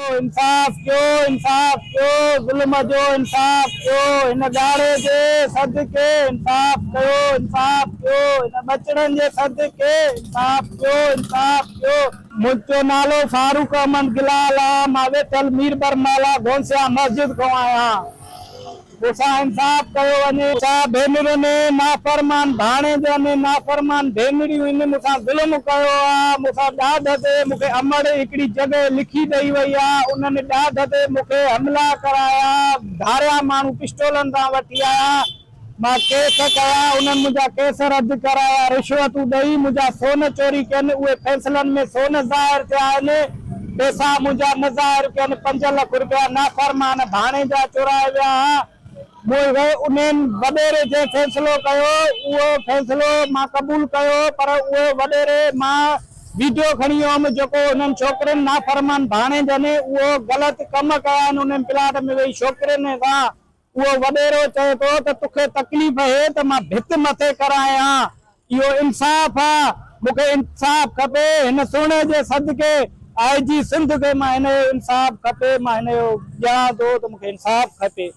انصاف ڪيو انصاف ڪيو ظلم جو انصاف ڪيو هن ڳاڙهي جي صدقي انصاف ڪيو انصاف ڪيو هن ٻچڙن جي صدقي انصاف ڪيو انصاف ڪيو. منهنجو نالو فاروق احمد گلال آ مان ويٺل ميربر محلا گونسيا مسجد کان آهيان. مون سان انصاف ڪيو وڃي. ڇا ڀينرن نافرمان ڀاڻيجن نافرمان ڀينريون هن مون سان ظلم ڪيو آ، مون سان ڏاڍ تي مون کي امڙ هڪڙي جڳهه لکي ڏئي وئي آ، انهن ڏاڍ تي مون کي حملا ڪرايا، ڌاريا ماڻهو پسٽولن سان وٺي آيا، مان ڪيس ڪيا، انهن منهنجا ڪيس رد ڪرايا، رشوتون ڏئي منهنجا سون چوري ڪين، اهي فيصلن ۾ سون ظاهر ٿيا آهن، پئسا منهنجا نه ظاهر ڪين، پنج لک رپيا نافرمان ڀاڻيجا چورائي ويا ها، مون انهن وڏيري جنهن فيصلو ڪيو، اهو فيصلو مان قبول ڪيو، پر اهو وڏيري مان ويڊيو کڻي ويو هيم، جيڪو انهن ڇوڪرين نافرمان ڀاڻيجن اهو غلط ڪم ڪيا آهن، انهن پلاٽ ۾ ويهي ڇوڪرين سان اهو وڏيرو چئي ٿو ته توکي تڪليف اهي ته مان ڀت مٿي ڪرايان، اهو انصاف آ، مون کي انصاف کپي، هن سهڻي جي صدقي آء جي سنڌ کي مان هن جو انصاف کپي، مان هن جو ڄاڻان ٿو ته مون کي انصاف کپي.